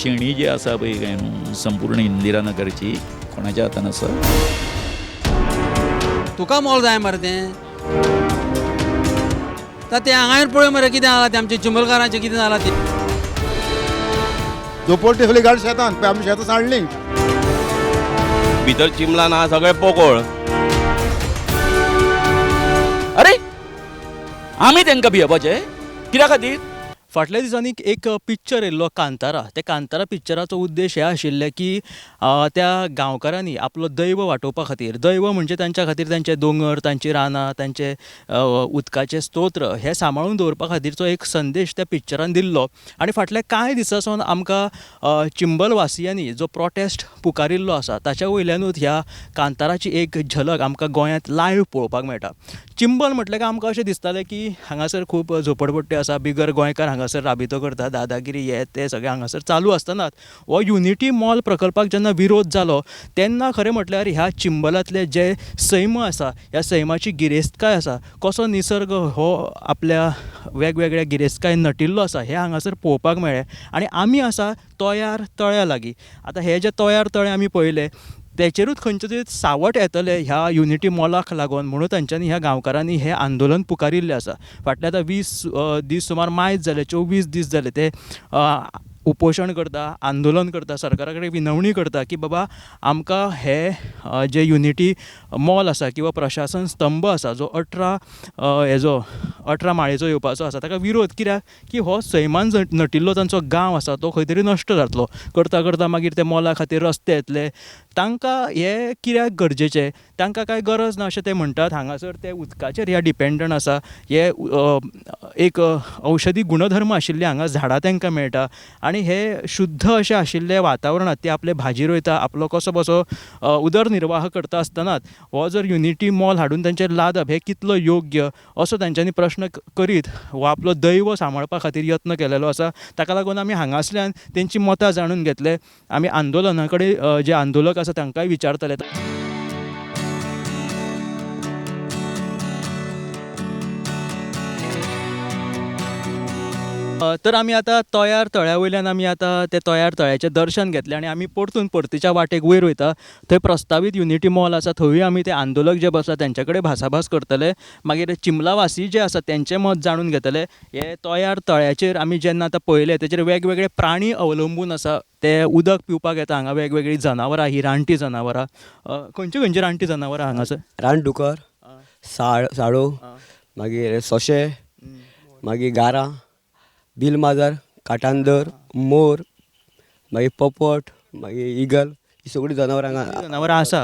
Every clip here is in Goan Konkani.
शेणी जी आसा पळय काय न्हू संपूर्ण इंदिरानगरची कोणाच्या हातान आसा? तुका मोल जाय मरे तें, तें हांगा पळय मरे कितें जालां तें, आमच्या चिंबलकारांचें कितें जालां तें. झोपडटी सगळी गाडी शेतान पळय आमी शेतां सांडली. भितर चिमला ना, सगळें पोकोळ. अरे आमी तांकां भियेवपाचें कित्या खातीर? फाटल्या दिसांनी एक पिक्चर येयल्लो कांतारा. त्या कांतारा पिक्चराचो उद्देश हे आशिल्ले की त्या गांवकारांनी आपलो दैव वाटोवपा खातीर, दैव म्हणजे तांच्या खातीर तांचे दोंगर, तांची रानां, तांचे उदकाचे स्तोत्र हे सांबाळून दवरपा खातीरचो एक संदेश त्या पिक्चरान दिल्लो. आनी फाटल्या कांय दिसां सावन आमकां चिंबलवासियांनी जो प्रोटेस्ट पुकारिल्लो आसा ताच्या वयल्यानूच ह्या कांताराची एक झलक आमकां गोंयांत लायव्ह पळोवपाक मेळटा. चिंबल म्हटलें काय आमकां अशें दिसतालें की हांगासर खूब झोपडपट्ट्यो आसा, बिगर गोंयकार हांगासर राबितो करता, दादागिरी हे ते सगळें हांगासर चालू आसतनाच हो युनिटी मॉल प्रकल्पाक जेन्ना विरोध जालो तेन्ना खरें म्हटल्यार ह्या चिंबलांतले जे सैम आसा, ह्या सैमाची गिरेस्तकाय आसा, कसो निसर्ग हो आपल्या वेगवेगळ्या गिरेस्तकायेन नटिल्लो आसा हें हांगासर पळोवपाक मेळ्ळें. आनी आमी आसा तोयार तळ्या लागीं. आतां हे जे तोयार तळें आमी पळयलें तेचेरूच खंयचे तरी सावट येतलें ह्या युनिटी मॉलाक लागून म्हणून तांच्यांनी ह्या गांवकारांनी हें आंदोलन पुकारिल्लें आसा. फाटले आतां 20 दीस सुमार मायज जाले, 24 दीस जाले ते उपोशण करता, आंदोलन करता, सरकारा कडेन विनवणी करता की बाबा आमकां हे जे युनिटी मॉल आसा किंवा प्रशासन स्तंभ आसा जो 18 हेजो 18 माळयेचो येवपाचो आसा ताका विरोध कित्याक की हो सैमान नटिल्लो तांचो गांव आसा तो खंय तरी नश्ट जातलो. करता करता मागीर ते मॉला खातीर रस्ते येतले, तांकां हे कित्याक गरजेचें, तांकां कांय गरज ना अशें ते म्हणटात. हांगासर ते उदकाचेर ह्या डिपेंडंट आसा, हे एक औशधी गुणधर्म आशिल्ले हांगा झाडां तांकां मेळटा आनी हे शुद्ध अशें आशिल्ले वातावरणांत ते आपले भाजी रोयता, आपलो कसो बसो उदरनिर्वाह करता आसतनाच हो जर युनिटी मॉल हाडून तांचेर लादप हें कितलो योग्य असो तांच्यांनी प्रश्न करीत हो आपलो दैव सांबाळपा खातीर यत्न केलेलो आसा. ताका लागून आमी हांगासल्यान तेंची मतां जाणून घेतले, आमी आंदोलना कडेन जे आंदोलक आसा तांकांय विचारतले. तर आमी आतां तोयार तळ्या वयल्यान आमी आतां ते तोयार तळ्याचें दर्शन घेतलें आनी आमी परतून परतीच्या वाटेक वयर वयता. थंय प्रस्तावीत युनिटी मॉल आसा, थंयूय आमी ते आंदोलक जे बसला तेंच्या कडेन भासाभास करतले, मागीर चिंबलावासी जे आसा तेंचें मत जाणून घेतले. हे तोयार तळ्याचेर आमी जेन्ना आतां पळयलें तेचेर वेगवेगळे प्राणी अवलंबून आसा, ते उदक पिवपाक येता हांगा वेगवेगळीं जनावरां, ही रानटी जनावरां. खंयची खंयची रानटी जनावरां हांगासर? रानडुकर, साळो, मागीर सोशे, मागीर गारां, बिल माजर, काटांदर, मोर, मागीर पोपट, मागीर इगल, ही सगळीं जनावरां जनावरां आसा.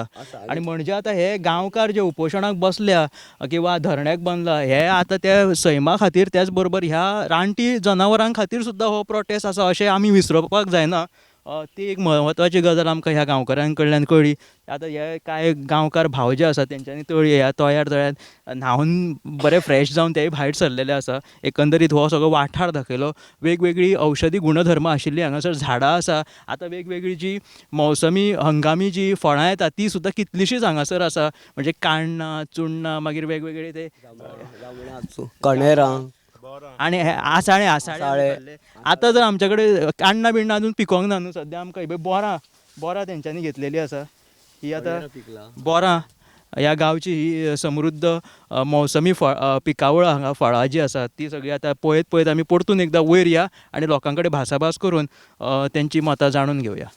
आनी म्हणजे आतां हे गांवकार जे उपोशणाक बसल्या किंवा धरण्याक बांदला हे आतां त्या सैमा खातीर त्याच बरोबर ह्या रानटी जनावरां खातीर सुद्दां हो प्रोटेस्ट आसा अशें आमी विसरपाक जायना. ती एक म्हत्वाची गजाल आमकां ह्या गांवकारां कडल्यान कळ्ळी. आतां हे कांय गांवकार भाव जे आसा तेंच्यांनी तळी ह्या तोयार तळ्यांत न्हांवन बरे फ्रेश जावन तेय भायर सरलेले आसा. एकंदरीत हो सगळो वाठार दाखयलो, वेगवेगळी औशधी गुणधर्म आशिल्ली हांगासर झाडां आसा. आतां वेगवेगळी जी मौसमी हंगामी जी फळां येता ती सुद्दां कितलीशींच हांगासर आसा, म्हणजे काण्णां, चुन्नां, मागीर वेगवेगळे ते कणेरां आनी हे आसाळे, आसाळे. आतां जर आमच्या कडेन काण्णां बिण्णां अजून पिकोंक ना न्हू सद्या, आमकां ही बोरां बोरां तेंच्यांनी घेतलेली आसा. ही आतां बोरां ह्या गांवची ही समृद्ध मौसमी फळ पिकावळ हांगा फळां जी आसा ती सगळी आतां पळयत पळयत आमी परतून एकदां वयर या आनी लोकां कडेन भासाभास करून तेंची मतां जाणून घेवया.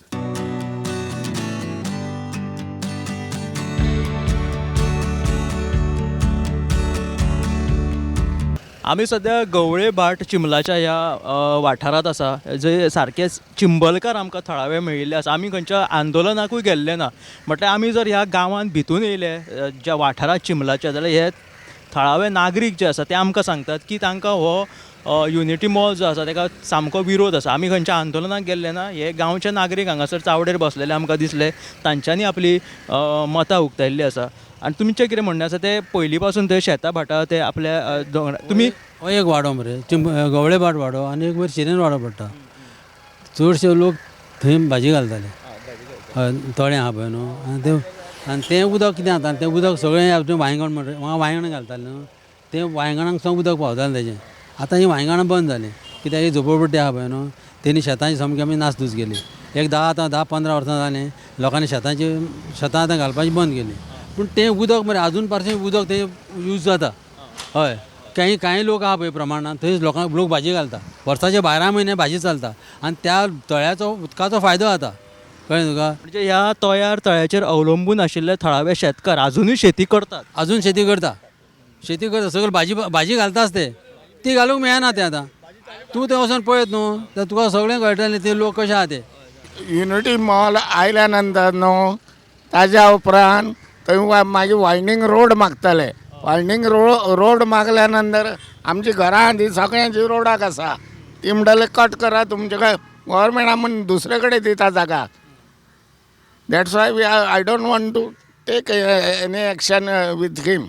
आमी सद्या गवळे भाट चिंबलाच्या ह्या वाठारांत आसा, जे सारकेच चिंबलकार आमकां थळावे मेळिल्ले आसा. आमी खंयच्या आंदोलनाकूय गेल्ले ना, म्हटल्यार आमी जर ह्या गांवांत भितून येयले ज्या वाठारांत चिंबलाच्या जाल्यार हे थळावे नागरीक जे आसा ते आमकां सांगतात की तांकां हो युनिटी मॉल जो आसा ताका सामको विरोध आसा. आमी खंयच्या आंदोलनाक गेल्ले ना, हे गांवचे नागरीक हांगासर चावडेर बसलेले आमकां दिसले, तांच्यांनी आपली मतां उक्तायल्ली आसा. आनी तुमचें कितें म्हणणें आसा ते पयलीं पासून ते शेतां भाटां ते आपल्या दोंगरा तुमी हो एक वाडो मरे गवळे भाट वाडो आनी एक वयर शिरेन वाडो पडटा. चडशे लोक थंय भाजी घालताले, हय तळें आहा पळय न्हू, आनी तें आनी तें उदक कितें जाता तें उदक सगळें वांयगण म्हणटा वांयगण घालतालें न्हू, तें वांयगणाक सगळें उदक पावतालें तेजें. आतां हीं वांयगणां बंद जालीं, कित्याक ही झोपडपट्टी आहा पळय न्हू, तेणी शेतांची सामकी आमी नासधूस केली. एक 10 आतां 10-15 वर्सां जालीं लोकांनी शेतांची शेतां आतां घालपाची बंद केली. पूण तें उदक मरे आजून पारशें उदक तें यूज जाता. हय, कांय कांय लोक आहा पळय प्रमाणान थंय लोकांक लोक भाजी घालता, वर्साचे 12 म्हयने भाजी चलता आनी त्या तळ्याचो उदकाचो फायदो जाता. कळ्ळें तुका? म्हणजे ह्या तोयार तळ्याचेर अवलंबून आशिल्ले थळावे शेतकार आजुनूय शेती करतात. अजून शेती करता, शेती करता, सगळें भाजी भाजी घालताच ते, ती घालूंक मेळना ते आतां. तूं थंय वचोन पळयत न्हू तर तुका सगळें कळटलें ते लोक कशे आहा ते. युनिटी मॉल आयल्या नंतर न्हू ताज्या उपरांत थंय मागीर वायंडींग रोड मागताले. वायंडींग रोड मागल्या नंतर आमची घरां ती सगळ्यांची रोडाक आसा. ती म्हणटले कट करा, तुमचे काय गव्हर्मेंटा म्हूण दुसरे कडेन दिता जागा. That's why we I don't want to take any action with him.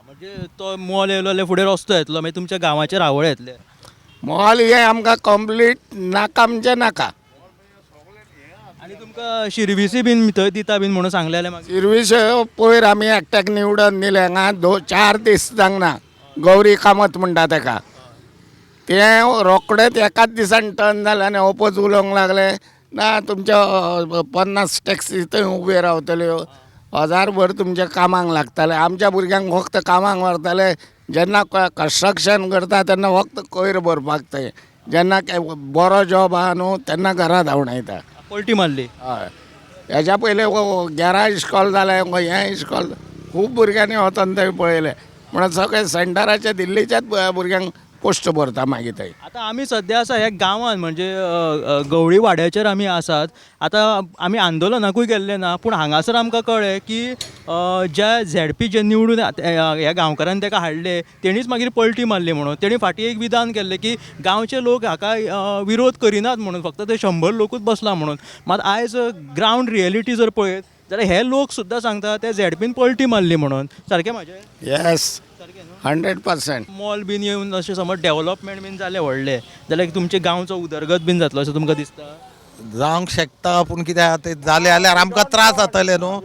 म्हणजे तो मॉल येयलो जाल्यार फुडें रस्तो येतलो, मागीर तुमच्या गांवाचेर हावळ येतले. मॉल हे आमकां कंप्लीट नाका म्हणजे नाका. आनी तुमकां शिरविसी बीन थंय दिता बीन म्हणून सांगलें जाल्यार मागीर? शिरवीस पयर आमी एकट्याक निवडून दिलें हांगा 2-4 दीस जावंक ना, गौरी कामत म्हणटा तेका. तें रोखडेंच एकाच दिसान टर्न जालें आनी ओपोज उलोवंक लागले ना तुमच्या 50 टॅक्सी थंय उब्यो रावतल्यो, 1000 भर तुमच्या कामाक लागताले. आमच्या भुरग्यांक फक्त कामाक व्हरताले. जेन्ना कन्स्ट्रक्शन करता तेन्ना फक्त कोयर भरपाक थंय, जेन्ना बरो जॉब आहा न्हू तेन्ना घरा धांवडायता. पलटी मारली. हय, हेज्या पयलें गेरा इश्कॉल जालें, हें इश्कॉल, खूब भुरग्यांनी वचोन थंय पळयलें. म्हणून सगळे सेंटराच्या दिल्लीच्याच भुरग्यांक पोस्ट भरता मागीर थंय. आतां आमी सद्या आसा ह्या गांवांत, म्हणजे गवळी वाड्याचेर आमी आसात. आतां आमी आंदोलनाकूय गेल्ले ना, पूण हांगासर आमकां कळ्ळें की ज्या झेडपी जे निवडून ह्या गांवकारान ताका हाडले तेणीच मागीर पलटी मारली म्हणून. तेणी फाटीं एक विधान केल्लें की गांवचे लोक हाका विरोध करिनात म्हणून, फक्त ते 100 लोकूच बसला म्हणून. मात आयज ग्रावंड रियलिटी जर पळयत जाल्यार हे लोक सुद्दां सांगता ते झेडपीन पलटी मारली म्हणून. सारकें म्हाजें? येस, 100%. मॉल बीन येवन अशें समज डेवलपमेंट बीन जालें व्हडलें जाल्यार तुमच्या गांवचो उदरगत बीन जातलो अशें तुमकां दिसता? जावंक शकता, पूण कितें आहा ते जालें जाल्यार आमकां त्रास जातले न्हू,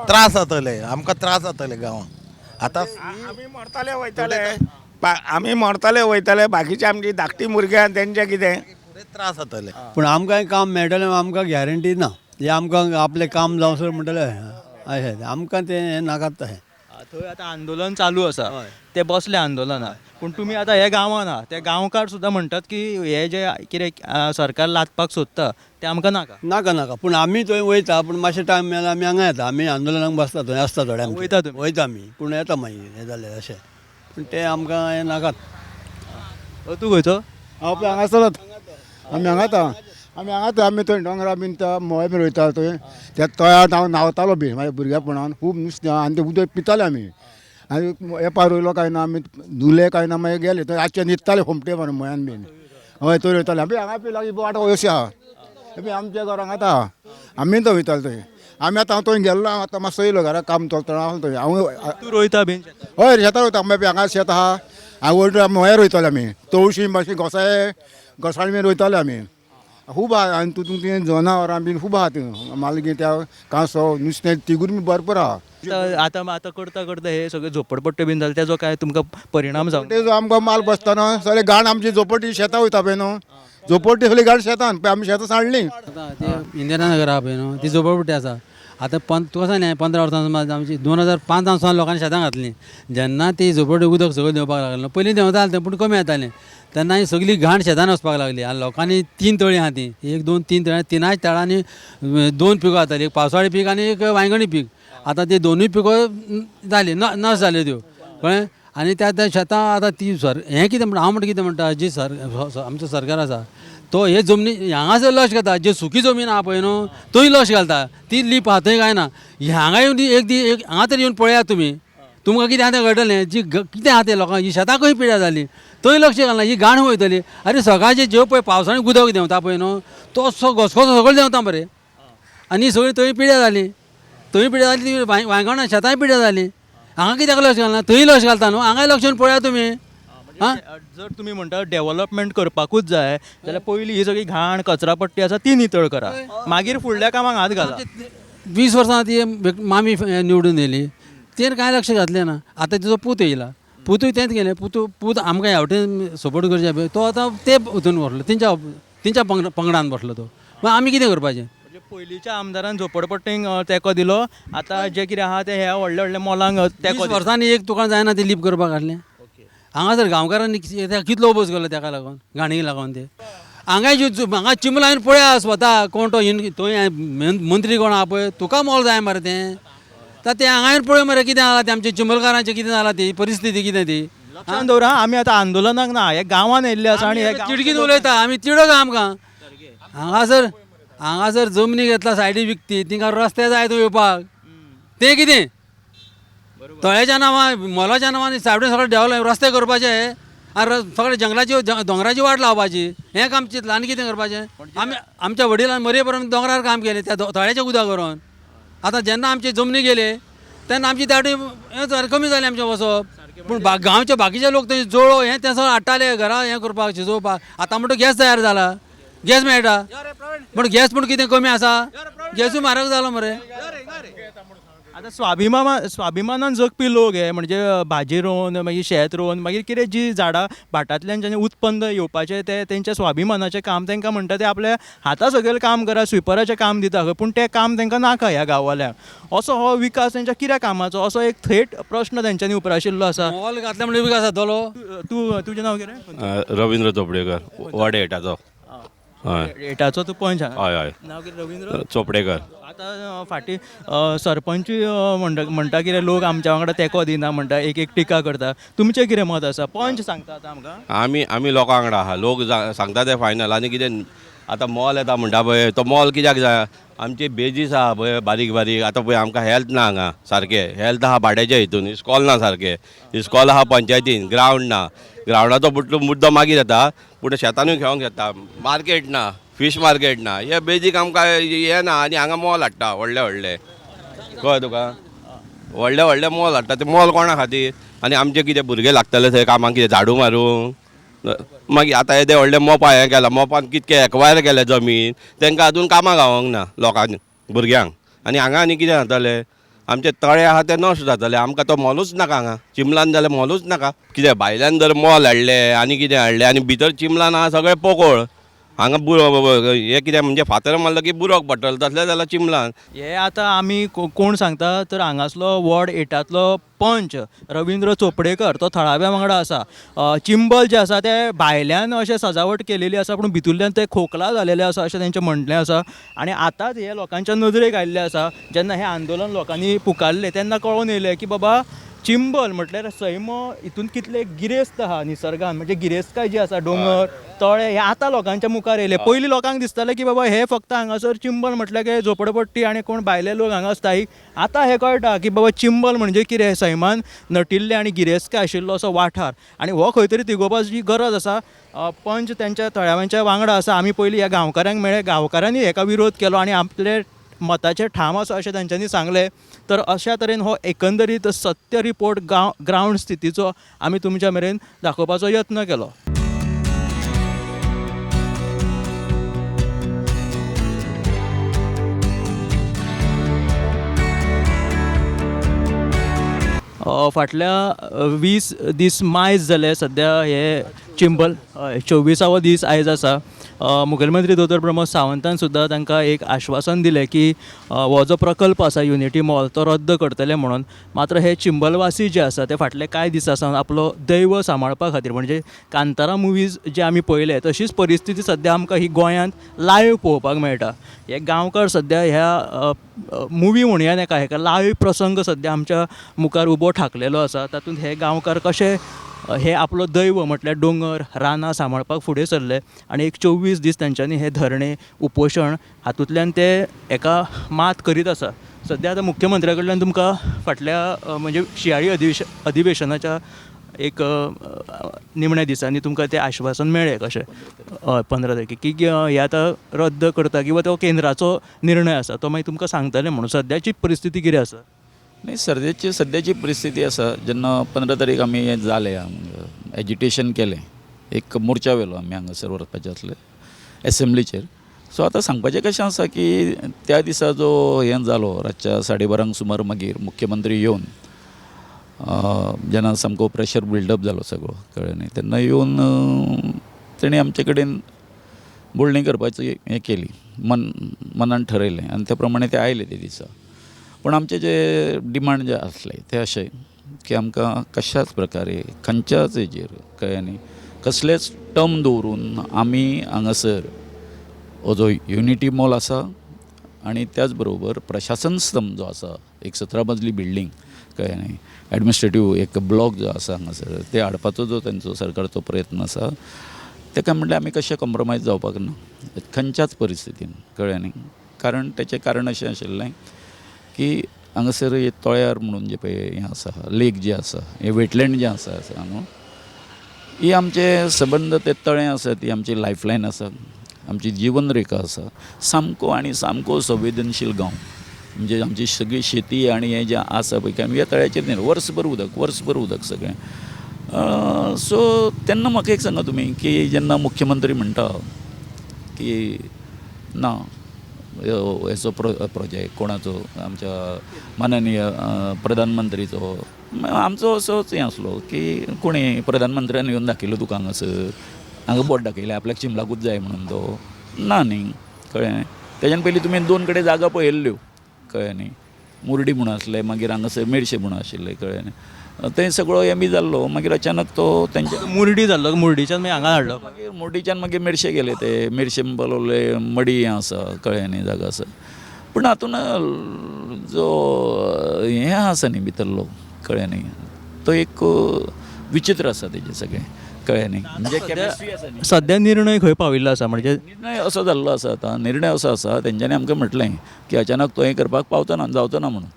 त्रास जातले आमकां, त्रास जातले गांवांत आतां. आमी मरतले वयतले, आमी मरतले वयतले, बाकीचे आमची धाकटी भुरग्यां तेंचें कितें? फुडें त्रास जातले. पूण आमकां काम मेळटलें आमकां गॅरंटी ना. हें आमकां आपलें काम जावसर म्हणटलें अशें आमकां तें हें नाकात तशें. थंय आतां आंदोलन चालू आसा, ते बसले आंदोलनाक, पूण तुमी आतां हे गांवान आहा, ते गांवकार सुद्दां म्हणटात की हे जे कितें सरकार लादपाक सोदता तें आमकां नाका. नाका नाका, पूण आमी थंय वयता, पूण मातशें टायम मेळ्ळा आमी हांगा येता, आमी आंदोलनाक बसता थंय आसता थोडे आमचे. वयता तुमी? वयता आमी, पूण येता मागीर हें जालें अशें, पूण तें आमकां हें नाकात. तूं खंयचो? हांव पळय हांगासरच, आमी हांगात आहा, आमी हांगात, आमी थंय दोंगरा बीन त्या मोळे बीन रोयताले थंय, त्या तळ्यांत हांव न्हांवतालो बीन म्हाज्या भुरग्यापणान, खूब नुस्तें आनी तें उदक पिताले आमी. आनी येपार रोयलो काय ना आमी धुले काय ना मागीर गेले थंय रातचे न्हिदताले खोमटे मारून मळ्यान बीन. हय, थंय रोयताले आमी. हांगा पळय लागीं वाटो अशी आहा, पळय आमच्या घर हांगात आहा, आमी थंय वयताले थंय. आमी आतां हांव थंय गेल्लो, हांव आतां मातसो येयलो घरा, काम चलता हांव थंय हांव. तूं रोयता बीन? हय, शेतां रोयता आमी, हांगा शेत आहा, हांव वयर मळ्यार रोयताले आमी, तवशीं मातशीं घोसाळे घोसाळीं बीन रोयताले आमी खूब आहा. आनी तितून तें जनावरां बीन खूब आहा थंय, मालगीर त्या कांसव नुस्तें तिगूर बी भरपूर आहा. आतां आतां करता करता हे सगळे झोपडपट्ट्यो बीन जाले तेजो काय तुमकां परिणाम जावंक? तेजो आमकां माल बसता न्हू, सगळे घाण आमची झोपडटी शेतां वयता पळय न्हू, झोपडटी सगळी घाण शेतान पळय आमी शेतां सांडली. आतां ते इंदिरानगर आहा पळय न्हू, ती झोपडपट्टी आसा आतां. तुका सांगलें, 15 वर्सां सुमार आमची 2005 सावन लोकांनी शेतां घातलीं. जेन्ना ती झोपडपट्टी उदक सगळें देंवपाक लागलें न्हू, पयलीं देंवतालें तें पूण कमी येतालें, तेन्ना ही सगळी घाण शेतान वचपाक लागली. आनी लोकांनी 3 तळीं आहा ती, 1 2 3 तळीं, तिनाय तळांनी 2 पिको जाताली, एक पावसाळी पीक आनी एक वांयगणी पीक. आतां ती दोनूय पिको जाली नश्ट जाल्यो त्यो, कळ्ळें. आनी त्या त्या शेतां आतां ती सर हें कितें म्हणटा हांव, म्हणटा कितें म्हणटा, जी सर आमचो सरकार आसा तो हे जमनी हांगासर लक्ष घालता, जे सुकी जमीन आहा पळय न्हू थंय लक्ष घालता, ती लीप आहा थंय काय ना. हांगा येवन एक दीस एक हांगा तरी येवन पळयात तुमी, तुमकां कितें आहा तें कळटलें. जी कितें आहा तें लोकांक ही शेतां खंय पिड्यार जाली थंय लक्ष घालना, ही घाण वयतली. आरे सकाळचें जेव पळय पावसाळी उदक देंवता पळय न्हू तो घसघसो सगळो देंवता मरे, आनी सगळीं थंय पिड्यार जाली, थंय पिड्यार जाली ती वांयगणां शेतांय पिड्यार जाली. हांगा कित्याक लक्ष घालना, थंय लक्ष घालता न्हू, हांगाय लक्ष घेवन पळयात तुमी. आं, जर तुमी म्हणटा डेवलपमेंट करपाकूच जाय जाल्यार पयलीं ही सगळी घाण कचरापट्टी आसा ती नितळ करा, मागीर फुडल्या कामाक हात घाला. 20 वर्सां ती मामी निवडून येयली, तेणें कांय लक्ष घातलें ना. आतां तिचो पूत येयला, पुतूय तेंच केलें. पुतू पूत आमकां ह्या वटेन सपोर्ट करचे पळय, तो आतां ते हितून बसलो, तेंच्या तेंच्या पंगडान बसलो तो. मागीर आमी कितें करपाचें? म्हणजे पयलींच्या आमदारान झोपडपट्टींक तेंको दिलो, आतां जे कितें आहा ते ह्या व्हडल्या व्हडल्या मॉलांक तेंको 20 वर्सांनी एक तुका जायना ते लीप करपाक आसलें. हांगासर गांवकारांनी कितलो उपोस केलो तेका लागून, घाणीक लागून ते हांगा हांगा चिंबलान पळया स्वता कोण तो थंय मंत्री कोण आहा पळय, तुका मोल जाय मरे तें. तें हांगा पळय मरे कितें जालां तें, आमच्या चिंबलकारांचें कितें जालां, ती परिस्थिती कितें ती. लक्षांत दवरा, आमी आतां आंदोलनाक ना, हे गांवांत येयल्ले आसा आनी तिडकीन उलयता आमी, तिडक आमकां. हांगासर हांगासर जमनी घेतला सायडी विकती, तिंका रस्ते जाय थंय येवपाक, तें कितें तळ्याच्या नांवान मोलाच्या नांवान सायडीन सगळें देंवलें, रस्ते करपाचे आनी सगळे जंगलाची दोंगराची वाट लावपाची, हें काम चिंतलां आनी कितें करपाचें. आमी आमच्या वडिलान मरे पर्यंत दोंगरार काम केलें त्या तळ्याच्या उदक करून. आतां जेन्ना आमची जमनी गेले तेन्ना आमची दाटी हें कमी जालें आमचें वचप. पूण गांवचे बाकीचे लोक थंय जोळो हें तें सगळें हाडटाले घरा हें करपाक शिजोवपाक. आतां म्हणटा गॅस तयार जाला, गॅस मेळटा, पूण गॅस पूण कितें कमी आसा, गॅसूय म्हारग जालो मरे. आतां स्वाभिमानान जगपी लोक हे, म्हणजे भाजी रोवन मागीर शेत रोवन मागीर कितें जी झाडां भाटांतल्यान जें उत्पन्न येवपाचें तें तेंच्या स्वाभिमानाचें काम, तांकां म्हणटा तें आपल्या हाता सकयल काम करा, स्विपराचें काम दिता खंय, पूण तें काम तांकां नाका ह्या गांवांतल्यांक. असो हो विकास तेंच्या कित्या कामाचो, असो एक थेट प्रश्न तेंच्यांनी उप्राशिल्लो आसा. मोल घातलें म्हणजे विकास जातलो. तूं तुजें नांव कितें? रवींद्र चोपडेकर, वॉर्ड एटाचो. हय एटाचो तूं पंच. हय हय, नांव कितें? रवींद्र चोपडेकर. आतां फाटीं सरपंच म्हणटा कितें लोक आमच्या वांगडा तेंको दिना म्हणटा, एक एक टिका करता, तुमचें कितें मत आसा? पंच सांगता आतां आमकां. आमी आमी लोकां वांगडा आहा, लोक सांगता ते फायनल. आनी कितें आतां मॉल येता म्हणटा पळय, तो मॉल कित्याक जाय? आमची बेजीस आहा पळय बारीक बारीक, आतां पळय आमकां हेल्थ ना हांगा सारकें, हेल्थ आहा भाड्याच्या हितून, इस्कॉल ना सारकें, इस्कॉल आहा पंचायतीन, ग्रावंड ना, ग्रावंडाचो मुद्दो मागीर येता, पूण शेतानूय खेळोंक शकता, मार्केट ना, फीश मार्केट ना, हे बेजीक आमकां हें ना. आनी हांगा मॉल हाडटा व्हडले व्हडले, कळ्ळें तुका, व्हडले व्हडले मॉल हाडटा, ते मॉल कोणा खातीर? आनी आमचे कितें भुरगे लागतले थंय कामाक, कितें झाडू मारूंक? मागीर आतां येदे व्हडले मोपा हें केलां, मोपान कितके एक्वायर केलें जमीन, तांकां अजून कामां गावोंक ना लोकांक, भुरग्यांक. आनी हांगा आनी कितें जातलें? आमचे तळे आहा ते नश्ट जातले. आमकां तो मॉलूच नाका हांगा चिंबलान, जाल्यार मॉलूच नाका. कितें भायल्यान जर मॉल हाडले आनी कितें हाडलें, आनी भितर चिंबलान आहा सगळें पोकोळ, हांगा हे कितें म्हणजे फातर मारलो की बुरोक पडटलो, तसलें जाल्यार चिंबलान. हे आतां आमी कोण सांगता तर हांगासलो वॉर्ड एटांतलो पंच रवींद्र चोपडेकर, तो थळाव्या वांगडा आसा. चिंबल जें आसा तें भायल्यान अशें सजावट केलेली आसा, पूण भितुरल्यान तें खोकला जालेलें आसा अशें तेंचें म्हणणें आसा. आनी आतांच हें लोकांच्या नदरेक आयिल्लें आसा. जेन्ना हें आंदोलन लोकांनी पुकारलें तेन्ना कळोन येयलें की बाबा चिंबल म्हटल्यार सैम हितून कितले गिरेस्त आहा निसर्गान, म्हणजे गिरेस्तकाय जी आसा, दोंगर तळे हे आतां लोकांच्या मुखार येयले. पयलीं लोकांक दिसतालें की बाबा हे फक्त हांगासर चिंबल म्हटल्यार कितें झोपडपट्टी आनी कोण भायले लोक हांगा स्थायीक. आतां हें कळटा की बाबा चिंबल म्हणजे कितें, सैमान नटिल्लें आनी गिरेस्तकाय आशिल्लो असो वाठार, आनी हो खंय तरी तिगोवपाची गरज आसा. पंच तेंच्या थळाव्यांच्या वांगडा आसा. आमी पयलीं ह्या गांवकारांक मेळ्ळे, गांवकारांनी हेका विरोध केलो आनी आपले मताचेर ठाम आसा अशें तांच्यांनी सांगलें. तर अशा तरेन हो एकंदरीत सत्य रिपोर्ट ग्रावंड स्थितीचो आमी तुमच्या मेरेन दाखोवपाचो यत्न केलो. फाटल्या 20 दीस मायज जाले सद्या हे चिंबल, हय 24वो दीस आयज आसा. मुखेलमंत्री दोतोर प्रमोद सावंतान सुद्दां तांकां एक आश्वासन दिलें की हो जो प्रकल्प आसा युनिटी मॉल तो रद्द करतले म्हणून. मात्र हे चिंबलवासी जे आसा ते फाटले कांय दिसां सावन आपलो दैव सांबाळपा खातीर, म्हणजे कांतारा मुवीज जे आमी पळयले तशीच परिस्थिती सद्या आमकां ही गोंयांत लायव्ह पळोवपाक मेळटा. हे गांवकार सद्या ह्या मुवी म्हणया नाका, हेका लायव्ह प्रसंग सद्या आमच्या मुखार उबो ठाकलेलो आसा. तातूंत हे गांवकार कशे हे आपलो दैव म्हटल्यार दोंगर रानां सांबाळपाक फुडें सरले आनी एक 24 दीस तेंच्यांनी हे धरणे उपोशण हातूंतल्यान ते एका मात करीत आसा. सद्या आतां मुख्यमंत्र्या कडल्यान तुमकां फाटल्या म्हणजे शियाळी अधिवेशनाच्या एक निमण्या दिसांनी तुमकां तें आश्वासन मेळ्ळें कशें, हय 15 तारखेक की हे आतां रद्द करता किंवा तो केंद्राचो निर्णय आसा तो मागीर तुमकां सांगतले म्हणून. सद्याची परिस्थिती कितें आसा? नाही, सद्याची परिस्थिती आसा, जेन्ना 15 तारीख आमी हें जालें, एजिटेशन केलें, एक मोर्चा व्हेलो आमी हांगासर व्हरपाचें आसलें एसेंब्लीचेर. सो आतां सांगपाचें कशें आसा की त्या दिसा जो हें जालो रातच्या 12:30 सुमार मागीर मुख्यमंत्री येवन जेन्ना सामको प्रेशर बिल्डअप जालो सगळो, कळ्ळें न्ही, तेन्ना येवन तेणी आमचे कडेन बोलणी करपाची हें केली, मनान ठरयलें आनी त्या प्रमाणे ते आयले ते दिसा. पूण आमचे जे डिमांड जे आसले ते अशे की आमकां कशाच प्रकारे खंयच्याच हेजेर, कळ्ळें न्ही, कसलेच टर्म दवरून आमी हांगासर हो जो युनिटी मॉल आसा आनी त्याच बरोबर प्रशासन स्तंभ जो आसा, एक 17 मजली बिल्डींग, कळ्ळें न्ही, एडमिनिस्ट्रेटीव एक ब्लॉक जो आसा हांगासर, ते हाडपाचो जो तेंचो सरकारचो प्रयत्न आसा तेका म्हटल्यार आमी कशें कॉम्प्रोमायज जावपाक ना खंयच्याच परिस्थितीन, कळ्ळें न्ही. कारण तेचें कारण अशें आशिल्लें की हांगासर हे तळ्यार म्हणून जें पळय हें आसा, लेक जें आसा, हें वेटलँड जें आसा न्हू, ही आमचे सबंद ते तळें आसा ती आमची लायफलायन आसा, आमची जिवन रेखा आसा. सामको आनी सामको संवेदनशील गांव, म्हणजे आमची सगळी शेती आनी हें जें आसा पळय आमी ह्या तळ्याचेर न्ही, वर्सभर उदक, वर्सभर उदक सगळें. सो तेन्ना म्हाका एक सांगा तुमी की जेन्ना मुख्यमंत्री म्हणटा की ना हेचो प्रोजेक्ट कोणाचो, आमच्या माननीय प्रधानमंत्रीचो, आमचो असोच हें आसलो की कोणी प्रधानमंत्र्यान येवन दाखयलो तुका हांगासर, हांगा बोट दाखयलें आपल्याक चिंबलाकूच जाय म्हणून तो ना न्ही, कळ्ळें. तेज्यान पयलीं तुमी 2 कडेन जागा पळयल्ल्यो, कळ्ळें न्ही, मुर्डी म्हूण आसलें, मागीर हांगासर मेरशे म्हूण आशिल्लें, कळ्ळें न्ही, थंय सगळो हें बी जाल्लो. मागीर अचानक तो तेंच्या मुर्डी जाल्लो, मुर्डीच्यान मागीर हांगा हाडलो, मागीर मुर्डीच्यान मागीर मेरशे गेले, ते मेरशे म्हणपाक लागले मडी हें आसा, कळ्ळें न्ही, जागा आसा. पूण हातून जो हें आसा न्ही भितरलो, कळ्ळें न्ही, तो एक विचित्र आसा तेजें सगळें, कळ्ळें न्ही, म्हणजे केमिस्ट्री आसा न्ही. सद्या निर्णय खंय पाविल्लो आसा, म्हणजे निर्णय असो जाल्लो आसा, आतां निर्णय असो आसा तेंच्यांनी आमकां म्हटलें की अचानक तो हें करपाक पावचो ना, जावचो ना म्हणून.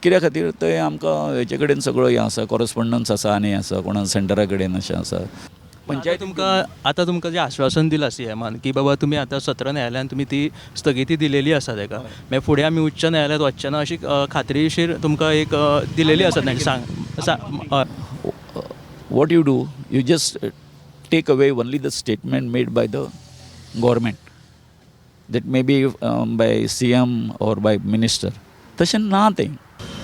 कित्या खातीर थंय आमकां हेचे कडेन सगळो हें आसा, कॉरस्पोंडन्स आसा आनी आसा कोणा सेंटरा कडेन अशें आसा. पंचायत तुमकां आतां तुमकां जें आश्वासन दिलां सीएमान की बाबा तुमी आतां सत्र न्यायालयान तुमी ती स्थगिती दिलेली आसा तेका, मागीर फुडें आमी उच्च न्यायालयांत वचचे ना अशी खात्रीशीर तुमकां एक दिलेली आसा तांणी. सांग What you do, you just take away only the statement made by the government, that may be by CM or by minister. तशें ना तें,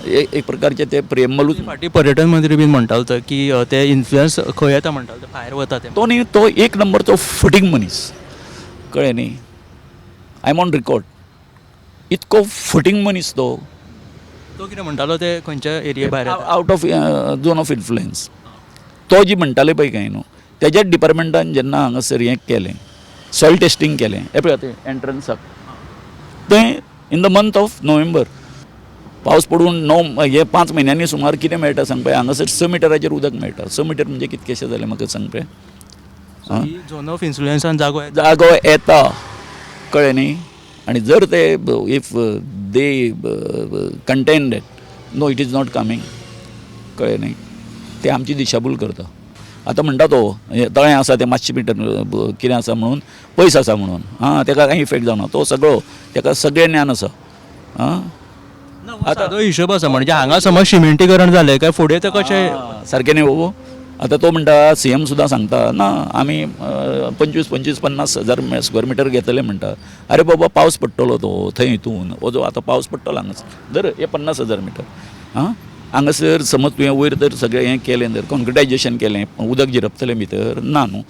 एक प्रकारचें तें प्रिएम्बलूच. फाटीं पर्यटन मंत्री बीन म्हणटालो तो की ते इन्फ्लुयन्स खंय येता म्हणटालो, ते भायर वता ते. तो न्ही, तो एक नंबरचो फटींग मनीस, कळ्ळें न्ही, I am on record, इतको फटींग मनीस तो. तो कितें म्हणटालो ते खंयच्या एरिया भायर येता? Out of zone of influence. तो जी म्हणटाले पळय काय न्हू, तेज्याच डिपार्टमेंटान जेन्ना हांगासर हें केलें, सॉयल टेस्टींग केलें, हें पळय आतां एंट्रन्साक थंय in the month of November पावस पडून 9 हे 5 म्हयन्यांनी सुमार कितें मेळटा सांग पळय, हांगासर 6 मिटराचेर उदक मेळटा. 6 मिटर म्हणजे कितकेशें जालें म्हाका सांग पळय. झोन ऑफ इन्फ्लुयन्सान जागो येता, जागो येता, कळ्ळें न्ही. आनी जर ते if they contend that no it is not coming, कळ्ळें न्ही, ते आमची दिशाभूल करता. आतां म्हणटा तो तळें आसा तें मातशें मिटर कितें आसा म्हणून पयस आसा म्हणून, आं तेका कांय इफेक्ट जावना, तो सगळो तेका सगळें ज्ञान आसा. आं आतां तो हिशोब आसा म्हणजे हांगा समज शिमेंटीकरण जालें काय फुडें तें कशें सारकें न्ही बाबू. आतां तो म्हणटा सीएम सुद्दां सांगता ना आमी 25 25 50 हजार स्क्वेअर मिटर घेतले म्हणटा. अरे बाबा पावस पडटलो तो थंय हितून हो जो आतां पावस पडटलो हांगासर धर हे 50 हजार मिटर, आं हांगासर समज तुवें वयर तर सगळें हें केलें, जर कॉन्क्रिटायजेशन केलें, उदक जिरपतलें भितर ना न्हू.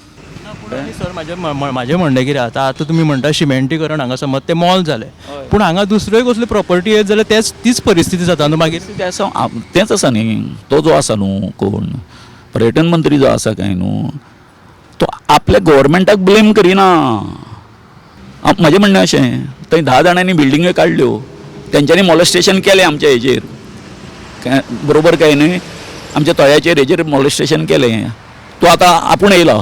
सर म्हाजें म्हणणें कितें आतां, आतां तुमी म्हणटा शिमेंटीकरण हांगा समज तें मॉल जालें, पूण हांगा दुसऱ्योय कसल्यो प्रॉपर्टी येत जाल्यार तेच तीच परिस्थिती जाता न्हू मागीर. तें आसा तेंच आसा न्ही, तो जो आसा न्हू कोण पर्यटन मंत्री जो आसा काय न्हू, तो आपल्या गव्हर्मेंटाक ब्लेम करिना. म्हाजें म्हणणें अशें, थंय 10 जाणांनी बिल्डिंग्यो काडल्यो, तेंच्यांनी मॉलेस्टेशन केलें आमच्या हेजेर, बरोबर काय न्ही, आमच्या तळ्याचेर हेजेर मॉलेस्टेशन केलें. तो आतां आपूण येयला,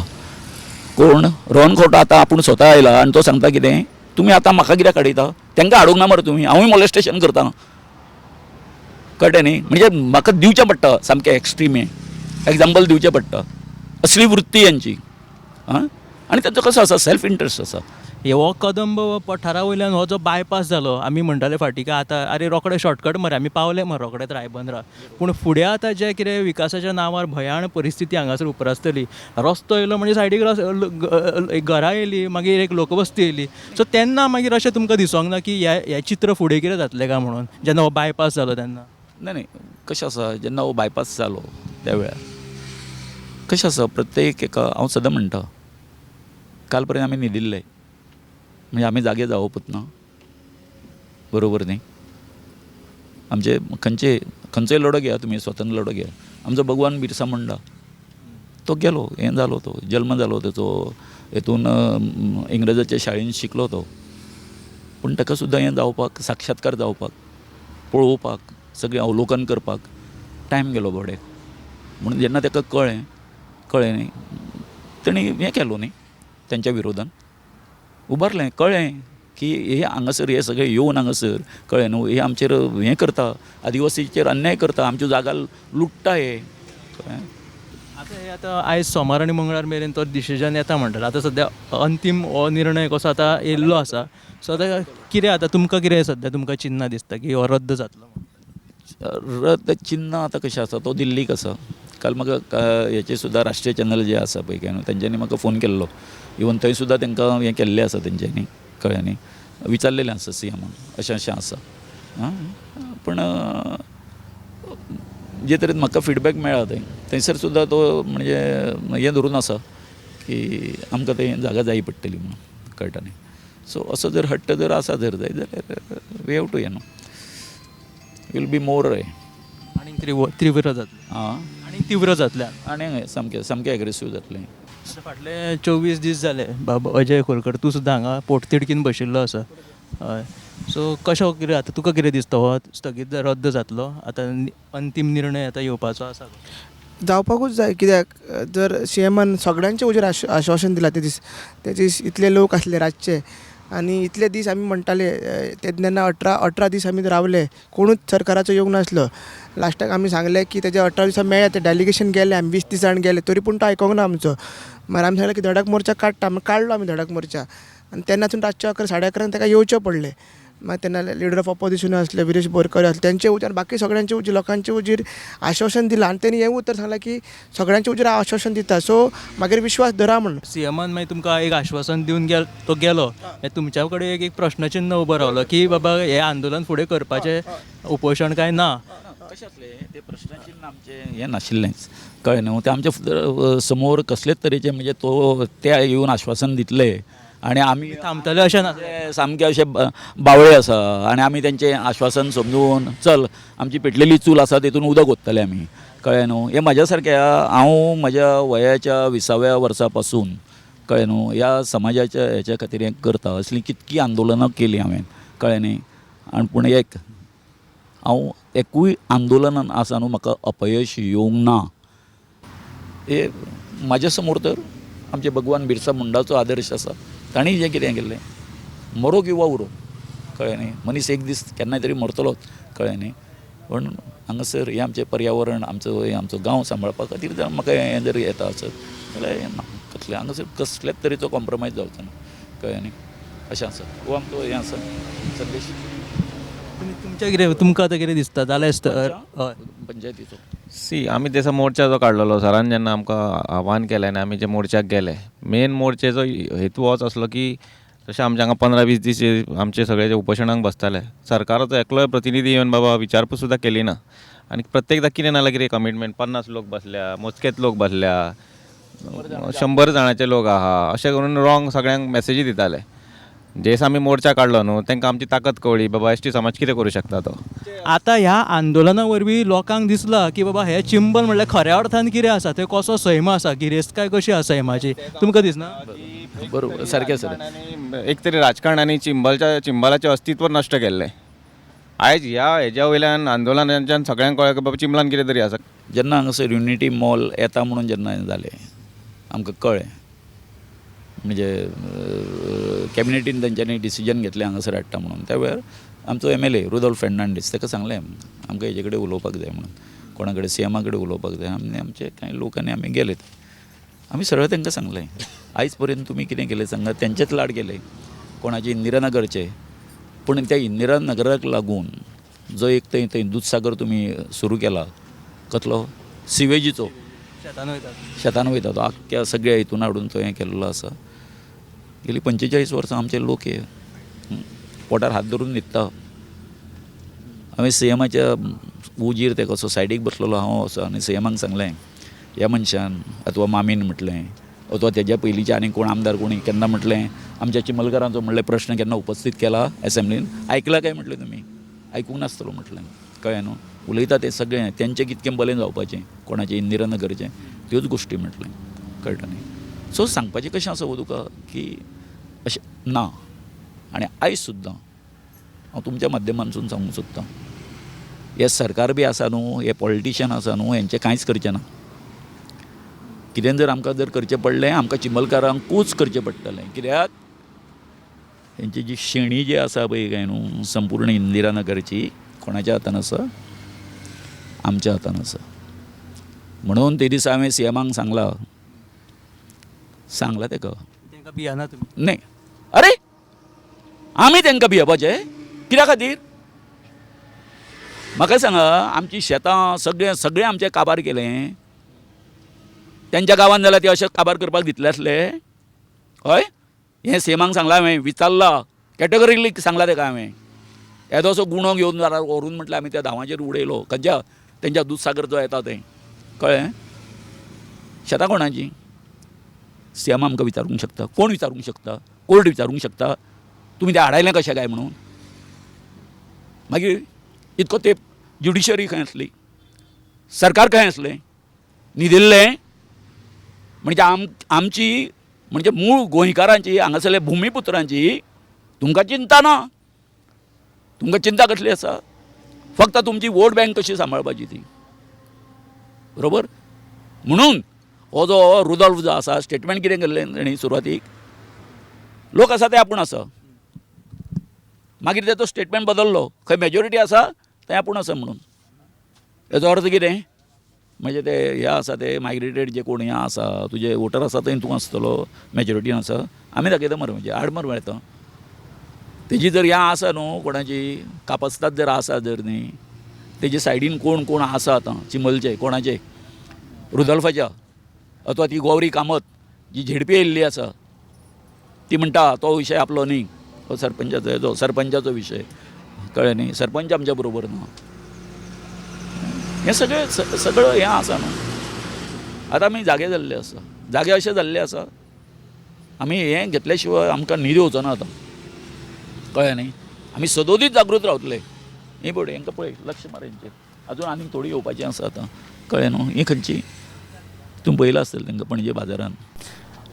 कोण रोहन खंवटो आतां आपूण स्वता आयला आनी तो सांगता कितें, तुमी आतां म्हाका कित्याक काडयता, तांकां हाडूंक ना मरे तुमी, हांवूय मॉलेस्टेशन करता, कळ्ळें न्ही. म्हणजे म्हाका दिवचें पडटा सामकें एक्स्ट्रीम हें एग्जाम्पल दिवचें पडटा, असली वृत्ती यांची. आं आनी तांचो कसो आसा सेल्फ इंट्रस्ट आसा. हो कदंब पठारा वयल्यान हो जो बायपास जालो, आमी म्हणटाले फाटीं काय आतां आरे रोखडे शॉर्टकट मरे आमी पावले मरे रोखडेच रायबंदरा, पूण फुडें आतां जें कितें विकासाच्या नांवार भयाण परिस्थिती हांगासर उप्रासतली. रस्तो येयलो म्हणजे सायडीक घरां येयली, मागीर एक लोकवस्ती येयली, सो तेन्ना मागीर अशें तुमकां दिसोंक ना की हें चित्र फुडें कितें जातलें काय म्हणून जेन्ना हो बायपास जालो तेन्ना? नाही नाही, कशें आसा, जेन्ना हो बायपास जालो त्या वेळार कशें आसा, प्रत्येक एका हांव सदां म्हणटा, काल पर्यंत आमी न्हिदिल्ले, म्हणजे आमी जागे जावपूच ना, बरोबर न्ही? आमचे खंयचे खंयचोय लढो घेया तुमी, स्वतंत्र लढो घेया, आमचो भगवान बिरसा मुंडा तो गेलो, हें जालो, तो जल्म जालो तेचो हेतून, इंग्रजाच्या शाळेन शिकलो तो, पूण ताका सुद्दां हें जावपाक, साक्षात्कार जावपाक, पळोवपाक, सगळें अवलोकन करपाक टायम गेलो बॉड्याक. म्हणून जेन्ना ताका कळ्ळें, कळ्ळें न्ही, तेणी हें केलो न्ही, तेंच्या विरोधान उबारलें. कळ्ळें की हे हांगासर हे सगळे येवन हांगासर, कळ्ळें न्हू, हे आमचेर हें करता, आदिवासीचेर अन्याय करता, आमच्यो जागा लुट्टा हे, कळ्ळें? आतां हे आतां आयज सोमार आनी मंगळार मेरेन तो डिसिजन येता म्हणटात. आतां सद्या अंतीम हो निर्णय कसो आतां येयल्लो आसा, सो आतां कितें आतां तुमकां कितें सद्या तुमकां चिन्नां दिसता की हो रद्द जातलो? रद्द चिन्नां आतां कशें आसा, तो दिल्लीक आसा. काल म्हाका हेचे सुद्दां राष्ट्रीय चॅनल जे आसा पळय न्हू, तेंच्यांनी म्हाका फोन केल्लो, इवन थंय सुद्दां तांकां हें केल्लें आसा, तेंच्यांनी, कळ्ळें न्ही, विचारलेलें आसा सीएमान अशें अशें आसा. आं, पूण जे तरेन म्हाका फिडबॅक मेळ्ळा थंय, थंयसर सुद्दां तो म्हणजे हें धरून आसा की आमकां थंय जागा जाय पडटली म्हणून, कळटा न्ही? सो असो जर हट्ट जर आसा जर जायत जाल्यार we have to, you know, will be more आनीक तीव्र जातलें. आं, आनीक तीव्र जातलें. आनी सामकें सामकें एग्रेसीव जातलें. फाटले 24 दीस जाले बाब अजय खोलकर, तूं सुद्दां हांगा पोटतिडकीन बशिल्लो आसा. हय, सो कशें कितें आतां तुका कितें दिसता, हो स्थगीत रद्द जातलो आतां, अंतीम निर्णय आतां येवपाचो आसा? जावपाकूच जाय, कित्याक जर सीएमान सगळ्यांचे हुजीर आश्वासन दिलां ते दीस, ते दीस इतले लोक आसले रातचे आनी इतले दीस आमी म्हणटाले, तेन्ना 18 दीस आमी रावले, कोणूच सरकाराचो येवंक नासलो. लास्टाक आमी सांगलें की तेजे 18 दिसां मेळ्ळे, ते डेलिगेशन गेले, आमी 20-30 जाण गेले, तरी पूण तो आयकोंक ना आमचो. मागीर आमी सांगलें की धडक मोर्चा काडटा, मागीर काडलो आमी धडक मोर्चा, आनी तेन्नासून रातचे 11, 11:30 ताका येवचें पडलें. मागीर तेन्ना लिडर ऑफ ऑपोजिशन आसले विरेश बोरकर आसले, तेंचे उजार, बाकी सगळ्यांचे उजीर, लोकांचे उजीर आश्वासन दिलां, आनी तेणी हें उतर सांगलां की सगळ्यांचे उजीर हांव आश्वासन दिता, सो मागीर विश्वास धरा म्हूण. सीएमान मागीर तुमकां एक आश्वासन दिवन तो गेलो, तुमच्या कडेन एक प्रश्नचिन्न उबो रावलो की बाबा हें आंदोलन फुडें करपाचें उपोशण काय ना? कशें आसलें तें प्रश्नचिन्न आमचें हें नाशिल्लेंच, कळ्ळें न्हू? तें आमच्या समोर कसलेच तरेचें म्हणजे तो ते येवन आश्वासन दितले आनी आमी थांबतले अशें ना, सामके अशे बावळे आसा आनी आमी तेंचें आश्वासन समजून चल आमची पेटलेली चूल आसा तेतून उदक ओत्तले आमी, कळ्ळें न्हू? हें म्हाज्या सारक्या, हांव म्हज्या वयाच्या 20व्या वर्सा पासून, कळ्ळें न्हू, ह्या समाजाच्या हेच्या खातीर हें करता, असलीं कितकीं आंदोलनां केलीं हांवें, कळ्ळें न्ही? आनी पूण एक हांव एकूय आंदोलनान आसा न्हू म्हाका अपयश येवंक ना. हे म्हाज्या समोर तर आमचे भगवान बिरसा मुंडाचो आदर्श आसा, तांणी जें कितें केल्लें, मरो किंवा उरो, कळ्ळें न्ही, मनीस एक दीस केन्नाय तरी मरतलोच, कळ्ळें न्ही, पूण हांगासर हें आमचें पर्यावरण, आमचो हें आमचो गांव सांबाळपा खातीर जर म्हाका हें जर येता आसत जाल्यार हें ना, कसलें हांगासर कसलेच तरेचो कॉम्प्रोमायज जावचो ना, कळ्ळें न्ही? अशें आसा हो आमचो हें आसा संदेश. तुमचें कितें, तुमकां आतां कितें दिसता जालें हय पंचायतीचो सी आमी तेसा मोर्चा जो काडलेलो, सरान जेन्ना आमकां आव्हान केलें आनी आमी जे मोर्चाक गेले, मेन मोर्चेचो हेतू होच आसलो की जशें आमच्या हांगा 15-20 दीस आमचे सगळे जे उपोशणाक बसताले, सरकाराचो एकलोय प्रतिनिधी येवन बाबा विचारपूस सुद्दां केली ना. आनी प्रत्येकदां कितें ना जाल्यार कितें कमिटमेंट, 50 लोक बसल्या, मोजकेच लोक बसल्या, 100 जाणांचे लोक आहा, अशें करून रॉंग सगळ्यांक मॅसेजी दिताले. जे दिसा आमी मोर्चा काडलो न्हू तांकां आमची ताकद कळ्ळी बाबा एस टी समाज कितें करूं शकता तो. आतां ह्या आंदोलना वरवीं लोकांक दिसलां की बाबा हे चिंबल म्हणल्यार खऱ्या अर्थान कितें आसा, थंय कसो सैम आसा, गिरेस्तकाय कशी आसा सैमाची, तुमकां दिसना? बरोबर, सारकें सर. एक तरी राजकारणांनी चिंबलाचें अस्तित्व नश्ट केल्लें. आयज ह्या हेज्या वयल्यान आंदोलनाच्यान सगळ्यांक कळ्ळें की बाबा चिंबलान कितें तरी आसा. जेन्ना हांगासर युनिटी मॉल येता म्हणून जेन्ना जालें आमकां कळ्ळें, म्हणजे कॅबिनेटीन तेंच्यांनी डिसिजन घेतलें हांगासर हाडटा म्हणून, त्या वेळार आमचो MLA Rudolf Fernandes ताका सांगलें आमकां हेजे कडेन उलोवपाक जाय म्हणून, कोणा कडेन सीएमा कडेन उलोवपाक जाय. आनी आमचे कांय लोक आनी आमी गेले, आमी सरळ तांकां सांगलें आयज पर्यंत तुमी कितें केलें सांगा, तेंचेच लाड केले कोणाचे इंदिरा नगरचे, पूण त्या इंदिरा नगराक लागून जो एक थंय थंय दुदसागर तुमी सुरू केला, कसलो सिवेजीचो, शेतान वयता तो आख्ख्या सगळ्या हितून हाडून तो हें केल्लो आसा. गेली 45 वर्सां आमचे लोक हे पोटार हात धरून न्हिदता. हांवें सीएमाच्या उजीर तेका असो सायडीक बसलेलो हांव असो आनी सीएमाक सांगलें ह्या मनशान अथवा मामीन म्हटलें अथवा तेज्या पयलींचे आनी कोण आमदार कोणी केन्ना म्हटलें आमच्या चिमलकारांचो म्हणलें प्रश्न केन्ना उपस्थीत केला एसेंब्लीन आयकला काय म्हटलें तुमी आयकूंक नासतलो म्हटलें कळ्ळें न्हू उलयता तें सगळें तेंचें कितकें बरें जावपाचें कोणाचें इंदिरा नगरचें त्योच गोश्टी म्हटलें कळटा न्ही. सो सांगपाचें कशें आसा गो तुका की अशें ना. आनी आयज सुद्दां हांव तुमच्या माध्यमांतसून सांगूंक सोदतां हें सरकार बी आसा न्हू हे पॉलिटिशियन आसा न्हू हेंचें कांयच करचें ना. कितें जर आमकां जर करचें पडलें आमकां चिंबलकारांकूच करचें पडटलें कित्याक हेंची जी शेणी जी आसा पळय काय न्हू संपूर्ण इंदिरा नगरची कोणाच्या हातान आसा आमच्या हातान आसा. म्हणून ते दिसा हांवें सीएमाक सांगलां सांगलां तेका तांकां भियाना तुमी? न्ही अरे आमी तांकां भियेवपाचें कित्या खातीर म्हाका सांगा आमची शेतां सगळें सगळें आमचें काबार केलें तेंच्या गांवांत जाल्यार ते अशें काबार करपाक दितले आसले हय. हें सीएमाक सांगलां हांवें विचारलां कॅटेगोरिकली सांगलां तेका हांवें येदोसो गुणो घेवन व्हरून म्हटल्यार आमी त्या धांवाचेर उडयलो खंयच्या तेंच्या दुदसागर जो येता तें कळ्ळें. शेतां कोणाची सीएम आमकां विचारूंक शकता कोण विचारूंक शकता कोर्ट विचारूंक शकता तुमी तें आडायलें कशें काय म्हणून. मागीर इतको तेंप ज्युडिशरी खंय आसली सरकार खंय आसलें न्हिदिल्लें म्हणजे आमची म्हणजे मूळ गोंयकारांची हांगासरल्या भुमीपुत्रांची तुमकां चिंता ना. तुमकां चिंता कसली आसा फक्त तुमची वोट बँक कशी सांबाळपाची ती बरोबर. म्हणून हो जो रुदोल्फ जो आसा स्टेटमेंट कितें केल्लें तेणी सुरवातीक लोक आसा ते आपूण आसा मागीर तेचो स्टेटमेंट बदल्लो खंय मेजोरिटी आसा तें आपूण आसा म्हणून. हेचो अर्थ कितें म्हणजे ते हे आसा ते मायग्रेटेड जे कोण हे आसा तुजे वोटर आसा थंय तूं आसतलो मेजोरिटीन आसा आमी दाखयता मरे म्हणजे आड मरे येता तेजी जर हें आसा न्हू कोणाची कापस्ताद जर आसा जर न्ही तेजे सायडीन कोण कोण आसा आतां चिंबलचे कोणाचे रुदोल्फाच्या अथवा ती गौरी कामत जी झेडपी येयल्ली आसा ती म्हणटा तो विशय आपलो न्ही हो सरपंचाचो हेजो सरपंचाचो विशय कळ्ळें न्ही सरपंच आमच्या बरोबर ना. हें सगळें सगळें हें आसा न्हू आतां आमी जागे जाल्ले आसा जागे अशे जाल्ले आसा आमी हें घेतल्या शिवाय आमकां न्हीद येवचो ना आतां कळ्ळें न्ही. आमी सदोदीत जागृत रावतले ही पळय हेंकां पळय लक्ष मार हेंचेर अजून आनीक थोडी येवपाची आसा आतां कळ्ळें न्हू. ही खंयची तुमी पळयलां आसतलें तेंकां पणजे बाजारान.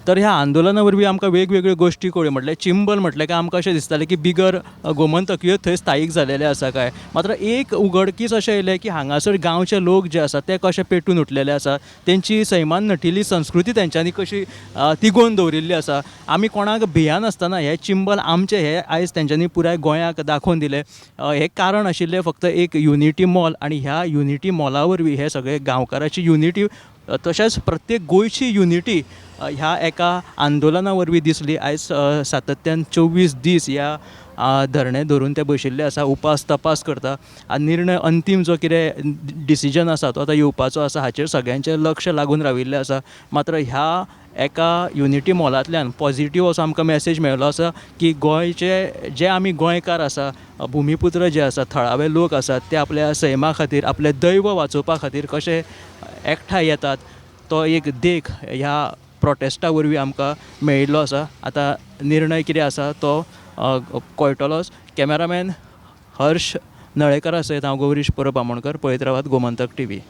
तर ह्या आंदोलना वरवीं आमकां वेगवेगळ्यो गोश्टी कळ्ळ्यो. म्हटल्यार चिंबल म्हटलें काय आमकां अशें दिसतालें की बिगर गोमंतकीय थंय स्थायीक जालेले आसा काय, मात्र एक उगडकीस अशें येयलें की हांगासर गांवचे लोक जे आसा ते कशे पेटून उठलेले आसा, तेंची सैमान नटिल्ली संस्कृती तेंच्यांनी कशी तिगोवन दवरिल्ली आसा. आमी कोणाक भियानासतना हे चिंबल आमचें हे आयज तेंच्यांनी पुराय गोंयाक दाखोवन दिलें. हें कारण आशिल्लें फक्त एक युनिटी मॉल आनी ह्या युनिटी मॉला वरवीं हे सगळे गांवकाराची युनिटी तशेंच प्रत्येक गोंयची युनिटी ह्या एका आंदोलना वरवीं दिसली. आयज सातत्यान 24 दीस ह्या धरणें धरून ते बशिल्ले आसा, उपास तपास करता आनी निर्णय अंतीम जो कितें डिसिजन आसा तो आतां येवपाचो आसा हाचेर सगळ्यांचें लक्ष लागून राविल्लें आसा. मात्र ह्या एका युनिटी मॉलांतल्यान पॉझिटीव असो आमकां मॅसेज मेळ्ळो आसा की गोंयचे जे आमी गोंयकार आसा, भुमीपुत्र जे आसा, थळावे लोक आसात ते आपल्या सैमा खातीर, आपलें दैव वाचोवपा खातीर कशे एकठांय येतात तो एक देख ह्या प्रोटेस्टा वरवीं आमकां मेळिल्लो आसा. आतां निर्णय कितें आसा तो कळटलोच. कॅमेरामॅन हर्ष नळेकरा सयत हांव गौरीश परब आमोणकर, पळयत रावात गोमंतक टीव्ही.